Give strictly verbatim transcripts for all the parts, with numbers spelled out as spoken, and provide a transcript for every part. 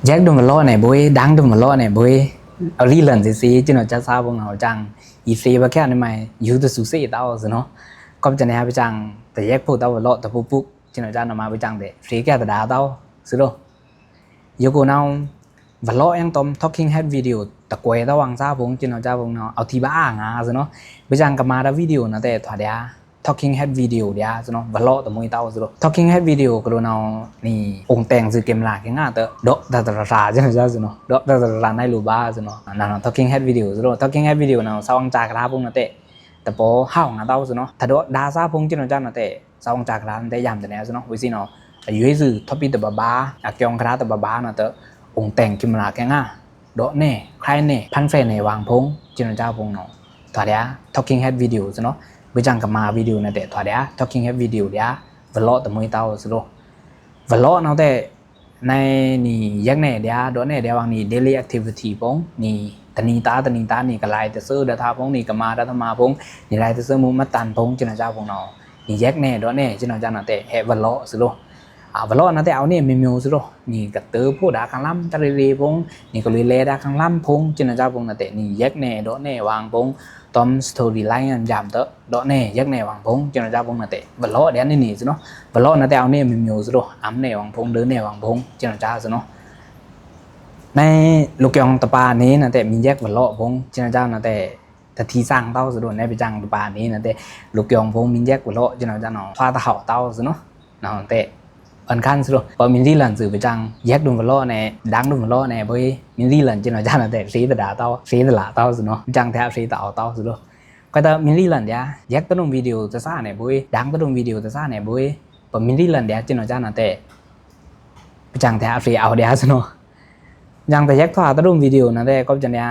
ယက်ဒုံးဝလော့နဲ့ဘွေး ဒင်ဒုံးဝလော့နဲ့ဘွေး အရီလန်စီစီ ကျွန်တော်ကြားစားပုံတော့ ကျန် အီသေဘခဲနဲ့မိုင် ယူတဆူစေးတောက်စနော် ကော့ကျန်ရပကျန် တယက်ဖို့တော့ဝလော့တပူပူ ကျွန်တော်ကြားနမပကျန်တဲ့ ဖေးကဲတဒါတော့ စလို့ ယကိုနော် ဝလော့အင်တုံး talking head video တကွဲတော့ဝေါင်စားပုံ ကျွန်တော်ကြားပုံနော် အောက်ထီပါအာငါစနော် ပကျန်ကမာတာ video နော်တဲ့ ထွားဒျာ talking head video ဒျာစနော် ဝလော့တမွေးတော့စလို့ talking head video ကလိုနော် နီ အိုင်တဲင်စုကင်မရာကငါတ ဒေါ်တတရရာ ကျွန်တော်ကြားစနော် ဒေါ်တတရရာနိုင်လို့ပါစနော် နော် talking head video စလို့ talking head video နော် စောင်းကြကရာပုံနော်တဲ့ တပေါ်ဟောင်းငါတော့စနော် တဒေါ်ဒါစားပုံ ကျွန်တော်ကြားနော်တဲ့ စောင်းကြကရာတဲ့ ယမ်တနေစနော် ဝီစီနော် အရွေးစု topic တဘဘာ အကြောင်းကရာတဘဘာနော်တဲ့ အိုင်တဲင်ကင်မရာကငါ ဒေါ်နဲ့ ခရိုင်နဲ့ ဖန်ဖဲနဲ့ ဝေါင်ဖုံ ကျွန်တော်ကြားပုံနော် ထွားဒျာ talking head video စနော် ပကျန်ကမာ video နော်တဲ့ ထွားဒျာ talking head video ဒျာ ဝလော့တမွေးတော့စလို့ ဝလော့နော်တဲ့ နနီယက်နဲ့ဒျာ ဒေါ်နဲ့ဒျာ ဝေါင်နီ daily activity ပုံ နီ တနီတာ တနီတာ နီကလိုက်တဆူ ဒတာပုံ နီကမာ ဒတမပုံ နီလိုက်တဆူ မူမတန်ပုံ ကျွန်တော်ကြားပုံနော် နီယက်နဲ့ ဒေါ်နဲ့ ကျွန်တော်ကြားနော်တဲ့ ဟဲဝလော့စလို့ အဝလော့နော်တဲ့ အောက်နေမျိုးမျိုးစလို့ နီကတဖို့ဒါခံလမ်း တရီရီပုံ နီကလွေလဲဒါခံလမ်းပုံ ကျွန်တော်ကြားပုံနော်တဲ့ နီယက်နဲ့ ဒေါ်နဲ့ ဝေါင်ပုံ တုံး story line ယမ်တ ဒေါ်နဲ့ ယက်နဲ့ ဝေါင်ပုံ ကျွန်တော်ကြားပုံနော်တဲ့ ဝလော့ဒျာနီနီစနော် ဝလော့နော်တဲ့ အောက်နေမျိုးမျိုးစလို့ အမ်နဲ့ ဝေါင်ပုံ ဒိုနဲ့ ဝေါင်ပုံ ကျွန်တော်ကြားစနော် န လုကယောင်တပါနေနော်တဲ့ မင်းယက်ဝလော့ပုံ ကျွန်တော်ကြားနော်တဲ့ တထီစံတော့စလို့ န ပကျန်တပါနေနော်တဲ့ လုကယောင်ပုံ မင်းယက်ဝလော့ ကျွန်တော်ကြားနော် ထွားတဟောက်တော့စနော် နော်တဲ့ အန်ခန်စလို့ ပမင်းဒီလန်စု ပကျန် ယက်ဒုံးဝလော့နဲ့ ဒင်ဒုံးဝလော့နဲ့ ဘွေး မင်းဒီလန် ကျွန်တော်ကြားနော်တဲ့ ဖေးတဒါတော့ ဖေးတလာတော့စနော် ပကျန်တဲ့ ဖေးတအောက်တော့စလို့ ကွဲတမင်းဒီလန်ဒျာ ယက်တဒုံး video တစားနဲ့ဘွေး ဒင်တဒုံး video တစားနဲ့ဘွေး ပမင်းဒီလန်ဒျာ ကျွန်တော်ကြားနော်တဲ့ ပကျန်တဲ့ ဖေးအောက်ဒျာစနော် ပကျန်တဲ့ ယက်ထွားတဒုံး video နော်တဲ့ ကော့ကျန်ရ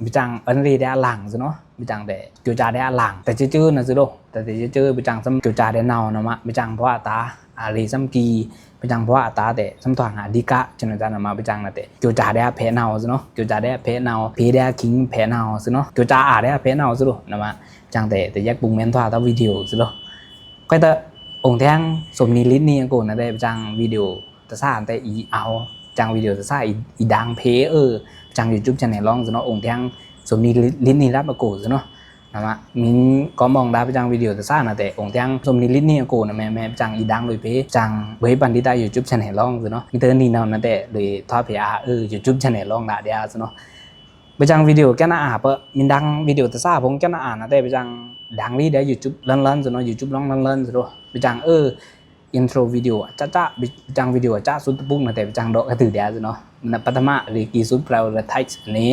ပကျန်အန်ရီဒျာလင်စနော် ပကျန်တဲ့ ကြိုးကြတဲ့ အလင် တချေချေနော်စလို့ တချေချေ ပကျန်စမ်း ကြိုးကြတဲ့ နော်နော်မ ပကျန်ဘွားတာ အရီစမ်းကီ ပကျန်ဘွားတာတဲ့ စမ်းထွားငါ အဓိက ကျွန်တော်ကြားနော်မ ပကျန်နော်တဲ့ ကြိုးကြတဲ့ ဖဲနော်စနော် ကြိုးကြတဲ့ ဖဲနော် ဖေးဒျာ ခင် ဖဲနော်စနော် ကြိုးကြအါတဲ့ ဖဲနော်စလို့ နော်မ ပကျန်တဲ့ တယက်ပုံမှန်ထွားတော့ video စလို့ ကွဲတ အိုင်ထျံ စုံနီလစ်နီအကိုနော်တဲ့ ပကျန် video တစားတဲ့ အီအော ပကျန် video တစား အီဒင်ဖေး အီ ပကျန် YouTube channel လောင်းစနော် အိုင်ထျံ စုံနီလစ်နီရပ်အကိုစနော် နော်မ မင်းကမောင်ဒါ ပကျန် video တစားနော်တဲ့ အိုင်ထျံ စုံနီလစ်နီအကိုနော် မဲမဲ ပကျန် အီဒင်လွေဖေး ပကျန် ဘွေးပန်ဒီတာ YouTube channel လောင်းစနော် မီးတနီနော်နော်တဲ့ လွေထွားဖေးအါ အီ YouTube channel လောင်းဒါဒျာစနော် ပကျန် video ကဲနာအာ ပမင်းဒင် video တစားပုံ ကဲနာအာနော်တဲ့ ပကျန် ဒင်လီဒျာ YouTube လန်လန်စနော် YouTube လောင်းလန်လန်စနော် ပကျန် အီ intro video အချာချာ ပကျန် video အချာစုတပုကနော်တဲ့ ပကျန် ဒေါ်ကတူဒျာစနော် န ပထမ ရီကီစု prioritize နေ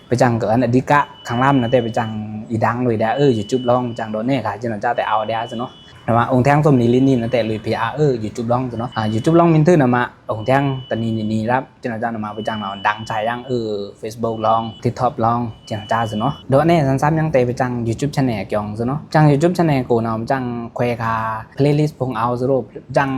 ပကျန် ကအန် အဓိက ခံလမ်းနော်တဲ့ ပကျန် အီဒင်လွေဒျာ အီ YouTube လောင်း ပကျန် ဒေါ်နဲ့ ခါ ကျွန်တော်ကြားတဲ့ အောက်ဒျာစနော် နော်မ အိုင်ထျံ စုံနီလစ်နီနော်တဲ့ လွေဖေးအါ အီ YouTube လောင်းစနော် အာ YouTube လောင်း မင်းထျံ နော်မ အိုင်ထျံ တနီနီနီရပ် ကျွန်တော်ကြားနော်မ ပကျန်နော် ဒင်ချာယင် အီ Facebook လောင်း TikTok လောင်း ကျွန်တော်ကြားစနော် ဒေါ်နဲ့ စမ်းစမ်းယင်တဲ့ ပကျန် YouTube channel အကြောင်းစနော် ပကျန် YouTube channel ကိုနော် ပကျန် ခွဲခါ playlist ပုံအောက်စလို့ ပကျန်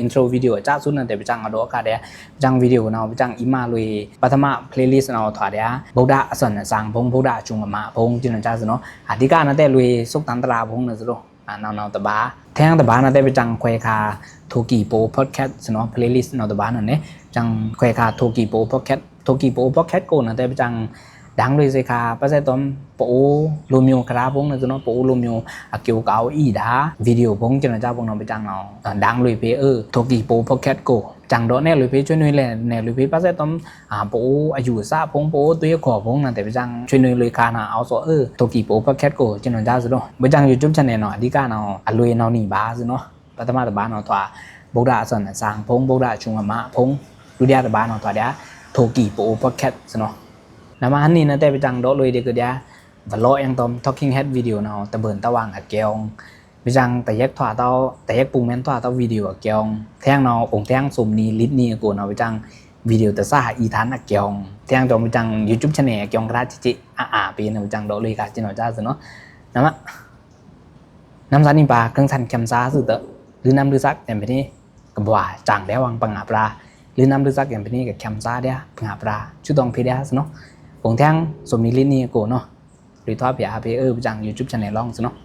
intro video အချာစုနော်တဲ့ ပကျန် အဒေါ်ကတဲ့ ပကျန် video နော် ပကျန် အီမလွေ ပထမ playlist နော် ထွားဒျာ ဗုဒ္ဓအစွမ်းအစံပုံ ဗုဒ္ဓအချုပ်အမပုံ ကျွန်တော်ကြားစနော် အဓိကနော်တဲ့ လွေ စုတ်တန်တရာပုံနော်စလို့ အနော်နော်တပါ ထျံတပါနော်တဲ့ ပကျန် ခွဲခါ ထိုကီပို podcast စနော် playlist နော်တပါနော်နဲ့ ပကျန် ခွဲခါ ထိုကီပို podcast ထိုကီပို podcast ကိုနော်တဲ့ ပကျန် ဒင်လွေစေခါ ပစဲတုံး ပအိုလိုမျိုးကရာပုံနော်စနော် ပအိုလိုမျိုး အကျိုးကအီဒါ video ပုံ ကျွန်တော်ကြားပုံနော် ပကျန်နော် ဒင်လွေဖေး အီ ထိုကီပို podcast ကို ပကျန် ဒေါ်နဲ့လွေဖေး ဆွေးနွေးလဲနဲ့ လွေဖေး ပစဲတုံး အာ ပအိုအယူအဆပုံ ပအိုတွေးခေါ်ပုံနော်တဲ့ ပကျန် ဆွေးနွေးလွေခါနော် အောက်ဆို အီ ထိုကီပို podcast ကို ကျွန်တော်ကြားစနော် ပကျန် YouTube channel နော် အဓိကနော် အလွေနော်နီပါစနော် ပထမတပါနော် ထွား ဗုဒ္ဓအစွမ်းအစံပုံ ဗုဒ္ဓအချုပ်အမပုံ ဒုတိယတပါနော် ထွားဒျာ ထိုကီပို podcast စနော် နော်မ ဟန်နီနော်တဲ့ ပကျန် ဒေါ်လွေဒီကဒျာ vlog အင်တုံး talking head video နော် တဘိုးတဝေါင်အကြောင်း ပကျန် တယက်ထွားတော့ တယက်ပုံမှန်ထွားတော့ video အကြောင်း ထျံနော် အိုင်ထျံ စုံနီလစ်နီအကိုနော် ပကျန် video တစား အီထျံအကြောင်း ထျံတုံး ပကျန် YouTube channel အကြောင်းကရာချစ်ချစ် အာအာ ပေးနော် ပကျန် ဒေါ်လွေခါ ကျွန်တော်ကြားစနော် နော်မ နမ်စံနီပါ ကံစံချံစာစုတဲ့ လွေနမ်လွေစက် ယမ်ပနီ ကဘွား စံဒျာဝေါင်ပငါပြာ လွေနမ်လွေစက် ယမ်ပနီ ကချံစာဒျာ ပငါပြာ ဆူတောင်ဖေးဒျာစနော် အိုင်ထျံ စုံနီလစ်နီအကိုနော် လွေထွားဖေးအါဖေး အီ ပကျန် YouTube channel လောင်းစနော်